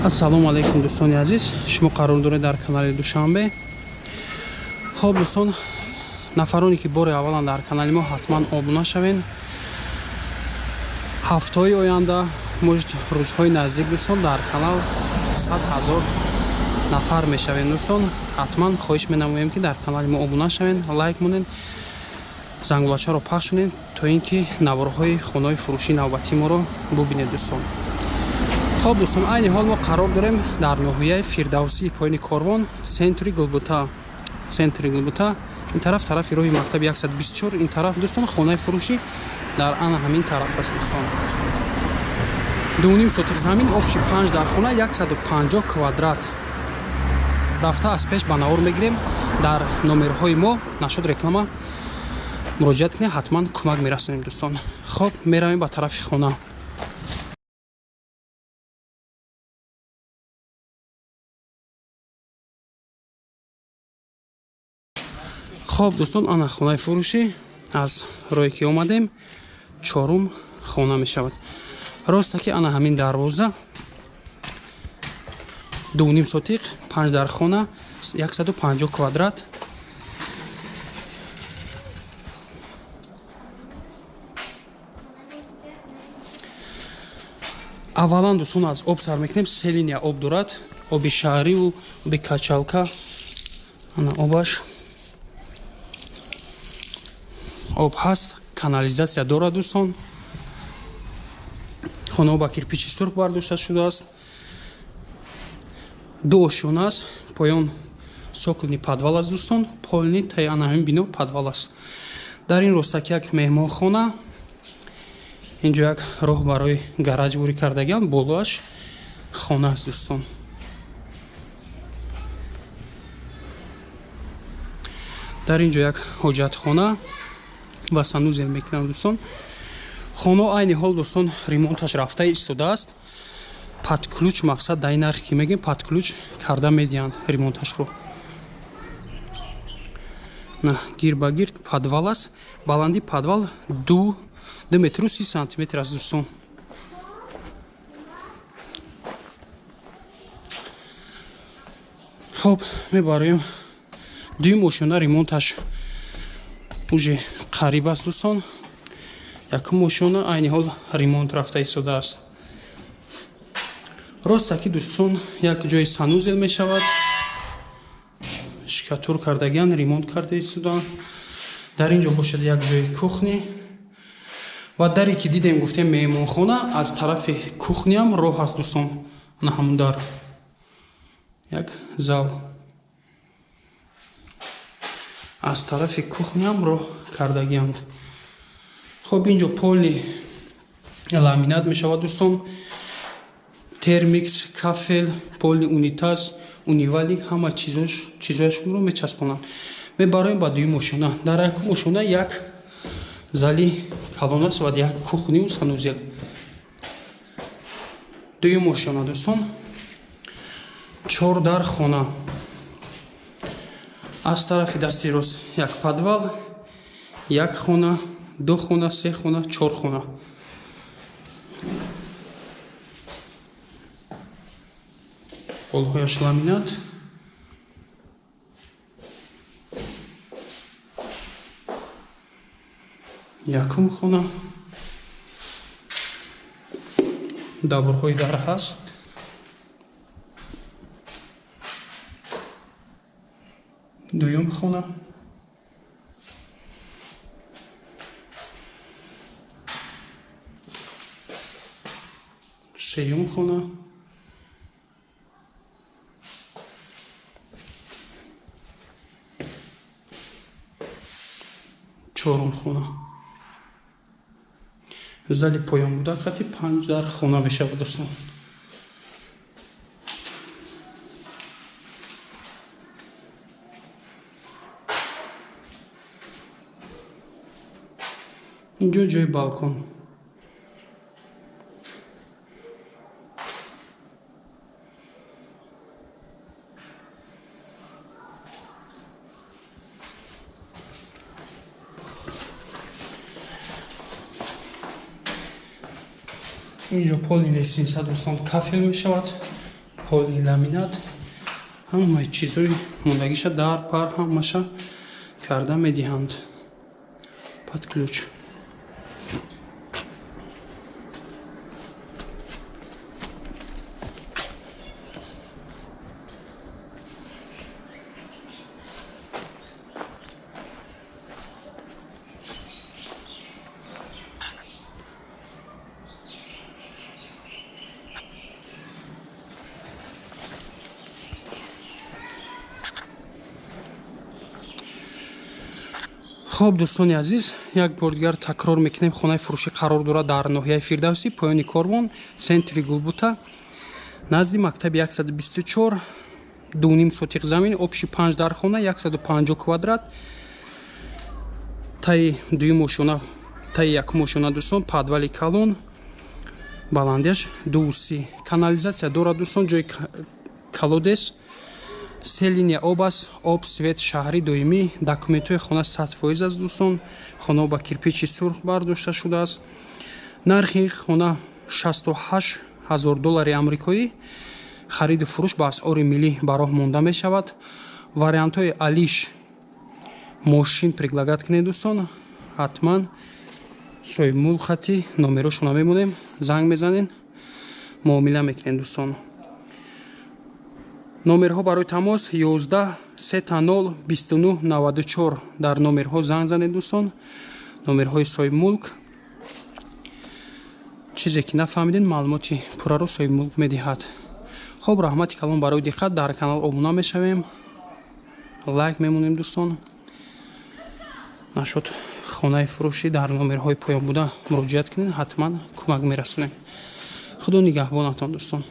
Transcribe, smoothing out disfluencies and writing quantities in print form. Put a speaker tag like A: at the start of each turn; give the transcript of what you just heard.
A: Ассалому алайкум дӯстони азиз, шумо қарор доред дар канали Душанбе. Хоб дӯстон, нафароне ки бори аввалан дар канали мо, ҳатман обуна шавед. Ҳафтаҳои оянда, может, рӯзҳои наздик, дӯстон, дар канал 100 000 нафар мешавем. Дӯстон, ҳатман хоҳиш менамоем, ки дар канали мо обуна шавед, лайк монед, зангулачаро пахш кунед, то ин ки наворҳои хонаҳои фурӯшии навбатии моро бубинед, дӯстон. Хоб дӯстон, айни ҳол мо қарор дорем дар ноҳияи Фирдавсии поёни Корвон, центри Гулбута. Центри Гулбута ин тараф, тарафи роҳи мактаби 124 ин тараф, дӯстон, хонаи фурӯшӣ дар ана ҳамин тараф аст, дӯстон. 2,5 сотих замин, общий панҷ дар хона, 150 квадрат. Рафта аз пеш ба навор мегирем. Дар номерҳои мо нашуд реклама, муроҷиат кунед, ҳатман кӯмак мерасонем, дӯстон. Хоб, меравем ба тарафи хона. Хоб дӯстон, ана хонаи фурӯшӣ. Аз роҳе ки омадем, чорум хона мешавад. Роста ки ана ҳамин дарвоза, 2,5 сотиқ, панҷ дар хона, 150 квадрат. Аввалан, дӯстон, аз об сар мекунем. Се линия об дорад: оби шаҳриву оби качалка. Ана обаш, об ҳаст, канализатсия дорад, дӯстон. Хонаҳо ба кирпичи сурх бардошта шудааст. Ду ошёна аст. Поён цокольный подвал аст, дӯстон, полный таи ана ҳамин бино подвал аст. Дар ин ростак як меҳмонхона, инҷо як роҳ барои гараж бурӣ кардагиам, болоаш хона аст, дӯстон. Дар ин ҷо як ҳоҷатхона ва санузел мекунам, дӯстон. Хона айни ҳол, дӯстон, ремонташ рафта истодааст. Под ключ, мақсад, дар ин нархе ки мегӯем, под ключ карда медиҳанд ремонташро. На гир ба гир подвал аст. Баландии подвал 2 метру 30 сантиметр аст, дӯстон. Хоб, мебароем дуюм ошёна. Ремонташ уже қариб аст, дӯстон. Якум ошёна айни ҳол ремонт рафта истодааст. Ростаки, дӯстон, як ҷои санузел мешавад, штукатур кардагиан, ремонт карда истодаанд. Дар ин ҷо бошад як ҷои кухня ва даре ки дидем, гуфтем меҳмонхона, аз тарафи кухняам роҳ аст, дӯстон. Ана ҳамун дар як зал, аз тарафи кухняам роҳ кардагианд. Хоб, ин ҷо полный ламинат мешавад, дӯстон. Термикс, кафел, полный унитаз, унивали, ҳама чизояшонро мечаспонанд. Мебароем ба дуюм ошёна. Дар якум ошёна як зали калон аст ва як кухню санузел. Дуюм ошёна, дӯстон, чор дар хона. Аз тарафи дасти рост як подвал, як хона, ду хона, се хона, чор хона. Полҳояш ламинат. Якум хона, даврҳои дар ҳаст. Дуюм хона, сеюм хона, чорум хона. Зали поён буда, қати панҷ дар хона мешавад, дӯстон. Инҷо ҷои балкон. Инҷо полный лестница, дӯстон, кафел мешавад. Полный ламинат, ҳамаи чизҳои мондагиша дар пар ҳамаша карда медиҳанд. Под ключ. Хоб, дӯстони азиз, як бор дигар такрор мекунем, хонаи фурӯшӣ қарор дорад дар ноҳияи Фирдавсӣ, поёни корвон, центри Гулбута, назди мактаби 124, 2,5 сотиқ замин, общий 5 дархона, 150 квадрат, таи дуюм ошёна, таи якум ошёна, дӯстон, подвали калон, баландиаш 2,30, канализатсия дорад, дӯстон, ҷои колодец, се линия об аст, об, свет шаҳрӣ доимӣ, документҳои хона 100% аст, дӯстон. Хона ба кирпичи сурх бардошта шудааст. Нархи хона 68 ҳазор доллари амрикоӣ, хариду фурӯш ба асъори миллӣ ба роҳ монда мешавад. Вариантҳои алиш мошин предлагать кунед, дӯстон, ҳатман соҳибмулк хати номерошона мемонем, занг мезанед, муомила мекунед, дӯстон. Номерҳо барои тамос 11 30 29 94, дар номерҳо занг занед, дӯстон. Номерҳои соҳибмулк. Чизе ки нафаҳмидед, маълумоти пурраро соҳибмулк медиҳад. Хоб, раҳмати калон барои диққат. Дар канал обуна мешавем, лайк мемонем, дӯстон. Нашуд хонаи фурӯшӣ, дар номерҳои поён буда муроҷиат кунед, ҳатман кӯмак мерасонем. Худо нигаҳбонатон, дӯстон.